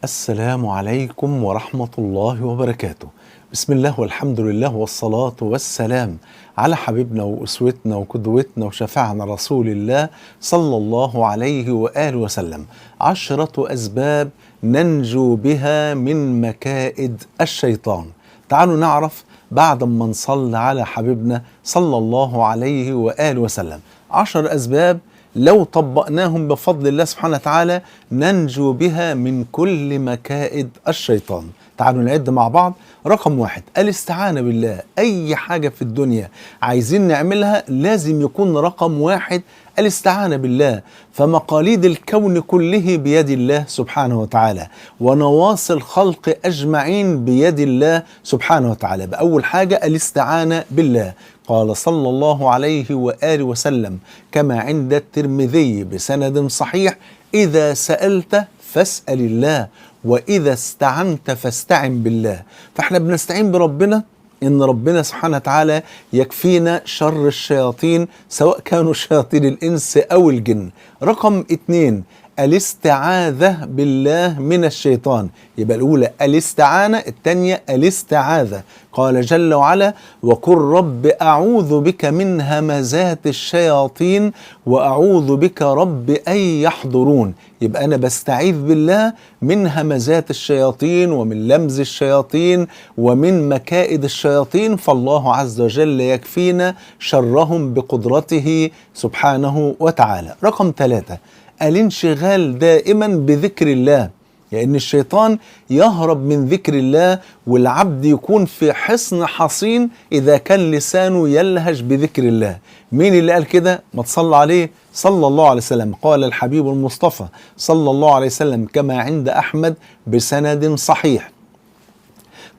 السلام عليكم ورحمة الله وبركاته. بسم الله والحمد لله والصلاة والسلام على حبيبنا وأسوتنا وقدوتنا وشفعنا رسول الله صلى الله عليه وآله وسلم. 10 أسباب ننجو بها من مكائد الشيطان. تعالوا نعرف بعد ما نصلي على حبيبنا صلى الله عليه وآله وسلم. 10 أسباب لو طبقناهم بفضل الله سبحانه وتعالى ننجو بها من كل مكائد الشيطان. تعالوا نعد مع بعض. رقم 1، الاستعانة بالله. أي حاجة في الدنيا عايزين نعملها لازم يكون رقم 1 الاستعانة بالله. فمقاليد الكون كله بيد الله سبحانه وتعالى، ونواصي الخلق أجمعين بيد الله سبحانه وتعالى. بأول حاجة الاستعانة بالله. قال صلى الله عليه وآله وسلم كما عند الترمذي بسند صحيح: إذا سألت فاسأل الله، وإذا استعنت فاستعن بالله. فاحنا بنستعين بربنا إن ربنا سبحانه وتعالى يكفينا شر الشياطين، سواء كانوا شياطين الإنس أو الجن. رقم 2، الاستعاذة بالله من الشيطان. يبقى الأولى الاستعانة، الثانية الاستعاذة. قال جل وعلا: وقل رب أعوذ بك من همزات الشياطين وأعوذ بك رب أن يحضرون. يبقى أنا بستعيذ بالله من همزات الشياطين ومن لمز الشياطين ومن مكائد الشياطين، فالله عز وجل يكفينا شرهم بقدرته سبحانه وتعالى. رقم 3، الانشغال دائما بذكر الله، لأن الشيطان يهرب من ذكر الله، والعبد يكون في حصن حصين إذا كان لسانه يلهج بذكر الله. مين اللي قال كده؟ ما تصلى عليه صلى الله عليه وسلم. قال الحبيب المصطفى صلى الله عليه وسلم كما عند أحمد بسند صحيح،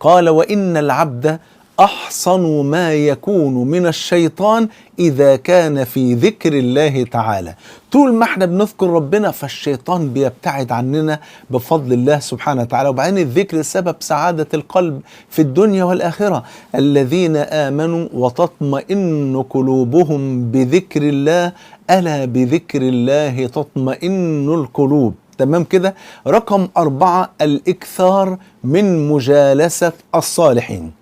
قال: وإن العبد أحصن ما يكون من الشيطان إذا كان في ذكر الله تعالى. طول ما احنا بنذكر ربنا فالشيطان بيبتعد عننا بفضل الله سبحانه وتعالى. وبعدين الذكر سبب سعادة القلب في الدنيا والآخرة. الذين آمنوا وتطمئن قلوبهم بذكر الله، ألا بذكر الله تطمئن القلوب. تمام كده. رقم 4، الإكثار من مجالسة الصالحين.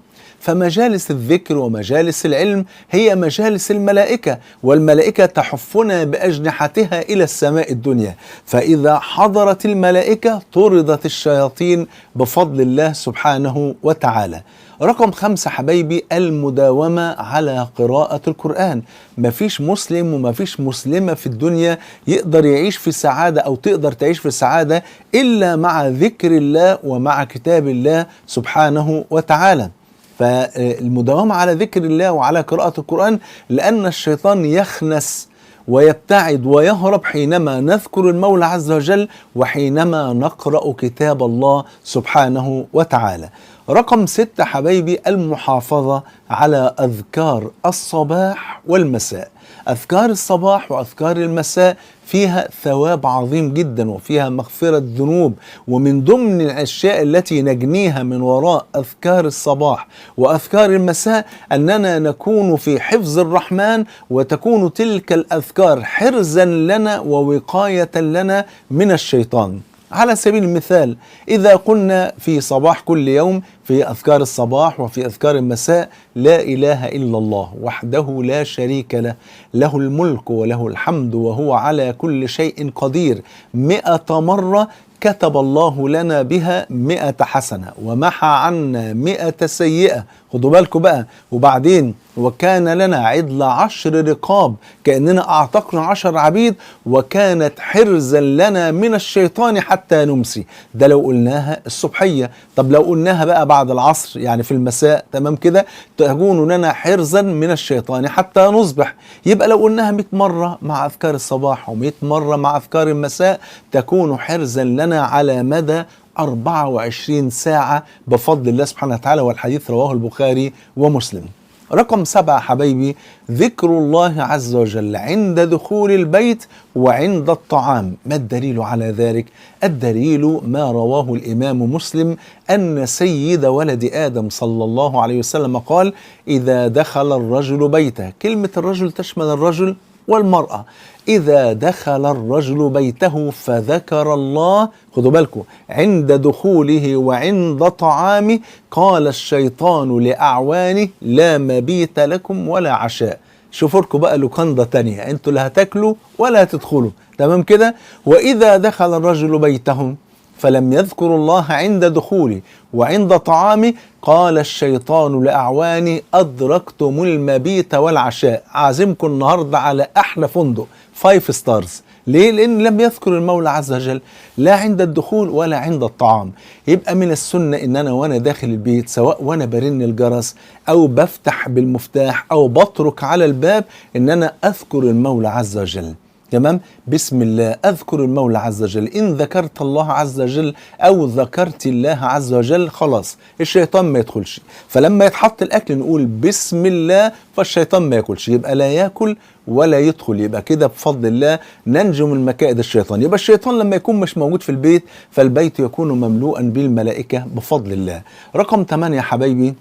فمجالس الذكر ومجالس العلم هي مجالس الملائكة، والملائكة تحفنا بأجنحتها إلى السماء الدنيا، فإذا حضرت الملائكة طردت الشياطين بفضل الله سبحانه وتعالى. رقم 5 حبايبي، المداومة على قراءة القرآن. مفيش مسلم ومفيش مسلمة في الدنيا يقدر يعيش في سعادة أو تقدر تعيش في سعادة إلا مع ذكر الله ومع كتاب الله سبحانه وتعالى. فالمداومة على ذكر الله وعلى قراءة القرآن، لأن الشيطان يخنس ويبتعد ويهرب حينما نذكر المولى عز وجل وحينما نقرأ كتاب الله سبحانه وتعالى. رقم 6 حبايبي، المحافظة على أذكار الصباح والمساء. أذكار الصباح وأذكار المساء فيها ثواب عظيم جدا وفيها مغفرة ذنوب، ومن ضمن الأشياء التي نجنيها من وراء أذكار الصباح وأذكار المساء أننا نكون في حفظ الرحمن، وتكون تلك الأذكار حرزا لنا ووقاية لنا من الشيطان. على سبيل المثال، إذا قلنا في صباح كل يوم في أذكار الصباح وفي أذكار المساء: لا إله إلا الله وحده لا شريك له، له الملك وله الحمد وهو على كل شيء قدير، 100 مرة، كتب الله لنا بها 100 حسنة ومحى عنا 100 سيئة. خدوا بالكم بقى. وبعدين وكان لنا عدل 10 رقاب، كأننا أعتقنا 10 عبيد، وكانت حرزا لنا من الشيطان حتى نمسي. ده لو قلناها الصبحية. طب لو قلناها بقى بعد العصر يعني في المساء، تمام كده، تكون لنا حرزا من الشيطان حتى نصبح. يبقى لو قلناها 100 مرة مع أذكار الصباح و100 مرة مع أذكار المساء تكون حرزا لنا على مدى 24 ساعة بفضل الله سبحانه وتعالى. والحديث رواه البخاري ومسلم. رقم 7 حبايبي، ذكر الله عز وجل عند دخول البيت وعند الطعام. ما الدليل على ذلك؟ الدليل ما رواه الإمام مسلم أن سيد ولد آدم صلى الله عليه وسلم قال: إذا دخل الرجل بيته. كلمة الرجل تشمل الرجل والمرأة. إذا دخل الرجل بيته فذكر الله، خدوا بالكم، عند دخوله وعند طعامه، قال الشيطان لأعوانه لا مبيت لكم ولا عشاء. شوفوا لكم بقى لوكاندا تانية، انتوا لا هتاكلوا ولا هتدخلوا، تمام كده. وإذا دخل الرجل بيته فلم يذكر الله عند دخوله وعند طعامه، قال الشيطان لأعواني أدركتم المبيت والعشاء. عازمكم النهاردة على أحلى فندق 5 stars. ليه؟ لأن لم يذكر المولى عز وجل لا عند الدخول ولا عند الطعام. يبقى من السنة إن أنا وأنا داخل البيت، سواء وأنا برن الجرس أو بفتح بالمفتاح أو بطرق على الباب، إن أنا أذكر المولى عز وجل. تمام؟ بسم الله، أذكر المولى عز وجل. إن ذكرت الله عز وجل أو ذكرت الله عز وجل خلاص الشيطان ما يدخلش. فلما يتحط الأكل نقول بسم الله فالشيطان ما ياكلش، يبقى لا ياكل ولا يدخل، يبقى كده بفضل الله ننجو من مكائد الشيطان. يبقى الشيطان لما يكون مش موجود في البيت فالبيت يكون مملوءا بالملائكة بفضل الله. رقم 8 حبايبي،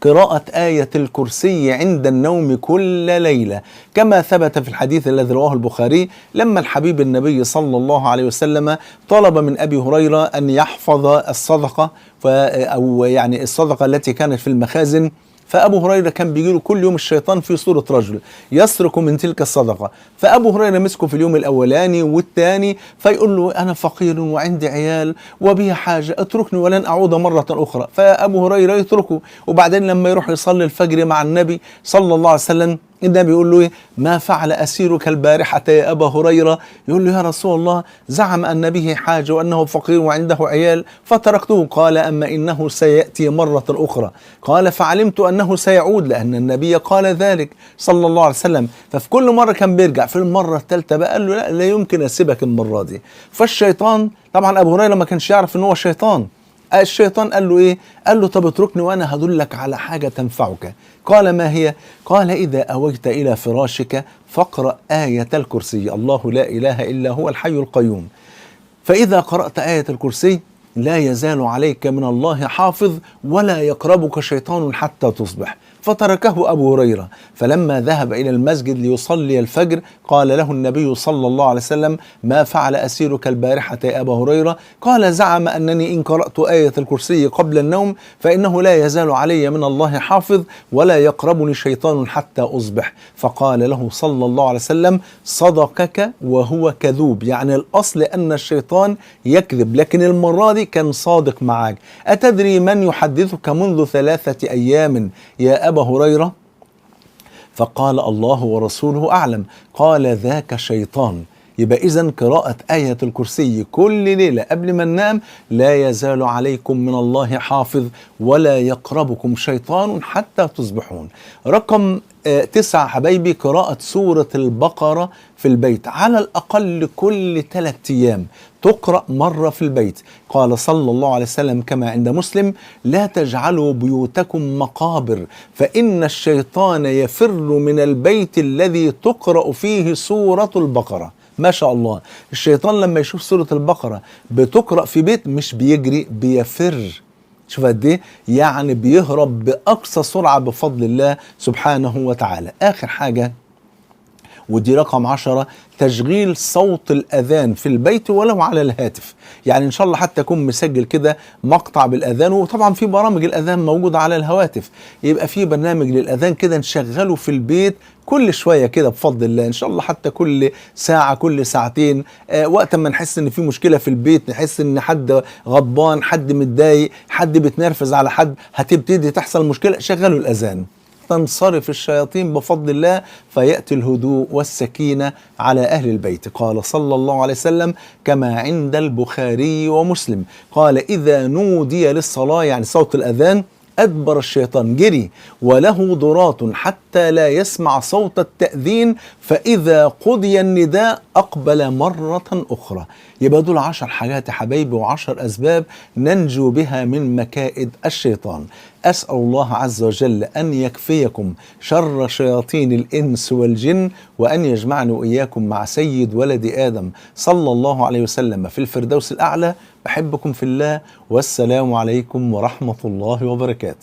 قراءة آية الكرسي عند النوم كل ليلة، كما ثبت في الحديث الذي رواه البخاري لما الحبيب النبي صلى الله عليه وسلم طلب من أبي هريرة أن يحفظ الصدقة، أو يعني الصدقة التي كانت في المخازن. فأبو هريرة كان بيجيله كل يوم الشيطان في صورة رجل يسرق من تلك الصدقة، فأبو هريرة مسكه في اليوم الأولاني والثاني فيقول له أنا فقير وعندي عيال وبي حاجة، اتركني ولن أعود مرة أخرى. فأبو هريرة يتركه، وبعدين لما يروح يصلي الفجر مع النبي صلى الله عليه وسلم، النبي يقول له ما فعل أسيرك البارحة يا أبا هريرة؟ يقول له يا رسول الله زعم أن به حاجة وأنه فقير وعنده عيال فتركته. قال أما إنه سيأتي مرة أخرى. قال فعلمت أنه سيعود لأن النبي قال ذلك صلى الله عليه وسلم. ففي كل مرة كان بيرجع. في المرة الثالثة بقى قال له لا، لا يمكن أسيبك المرة دي. فالشيطان طبعا أبو هريرة ما كانش يعرف إن هو شيطان. الشيطان قال له إيه؟ قال له طب اتركني وأنا هدلك على حاجة تنفعك. قال ما هي؟ قال إذا أويت إلى فراشك فاقرأ آية الكرسي، الله لا إله إلا هو الحي القيوم. فإذا قرأت آية الكرسي لا يزال عليك من الله حافظ ولا يقربك شيطان حتى تصبح. فتركه أبو هريرة، فلما ذهب إلى المسجد ليصلي الفجر قال له النبي صلى الله عليه وسلم ما فعل أسيرك البارحة يا أبا هريرة؟ قال زعم أنني إن قرأت آية الكرسي قبل النوم فإنه لا يزال علي من الله حافظ ولا يقربني شيطان حتى أصبح. فقال له صلى الله عليه وسلم صدقك وهو كذوب، يعني الأصل أن الشيطان يكذب، لكن المرة دي كان صادق معك. أتدري من يحدثك منذ 3 أيام يا أبا هريرة؟ فقال الله ورسوله أعلم. قال ذاك شيطان. يبقى إذن قراءة آية الكرسي كل ليلة قبل ما ننام لا يزال عليكم من الله حافظ ولا يقربكم شيطان حتى تصبحون. رقم 9 حبايبي، قراءة سورة البقرة في البيت على الأقل كل 3 أيام، تقرأ مرة في البيت. قال صلى الله عليه وسلم كما عند مسلم لا تجعلوا بيوتكم مقابر فإن الشيطان يفر من البيت الذي تقرأ فيه سورة البقرة. ما شاء الله، الشيطان لما يشوف سورة البقرة بتقرأ في بيت مش بيجري، بيفر. شوف قد ايه، يعني بيهرب بأقصى سرعة بفضل الله سبحانه وتعالى. آخر حاجة ودي رقم 10، تشغيل صوت الأذان في البيت ولو على الهاتف. يعني إن شاء الله حتى يكون مسجل كده مقطع بالأذان، وطبعا في برامج الأذان موجودة على الهواتف، يبقى في برنامج للأذان كده نشغله في البيت كل شوية كده بفضل الله، إن شاء الله حتى كل ساعة كل ساعتين، وقت ما نحس إن في مشكلة في البيت، نحس إن حد غضبان، حد متضايق، حد بيتنرفز على حد، هتبتدي تحصل مشكلة، شغلوا الأذان، تنصرف الشياطين بفضل الله فيأتي الهدوء والسكينة على أهل البيت. قال صلى الله عليه وسلم كما عند البخاري ومسلم قال إذا نودي للصلاة، يعني صوت الأذان، أدبر الشيطان، جري وله ضرات حتى لا يسمع صوت التأذين، فإذا قضي النداء أقبل مرة أخرى. يبقى دول 10 حاجات يا حبايبي و10 أسباب ننجو بها من مكائد الشيطان. أسأل الله عز وجل أن يكفيكم شر شياطين الإنس والجن، وأن يجمعنا وإياكم مع سيد ولد آدم صلى الله عليه وسلم في الفردوس الأعلى. بحبكم في الله، والسلام عليكم ورحمة الله وبركاته.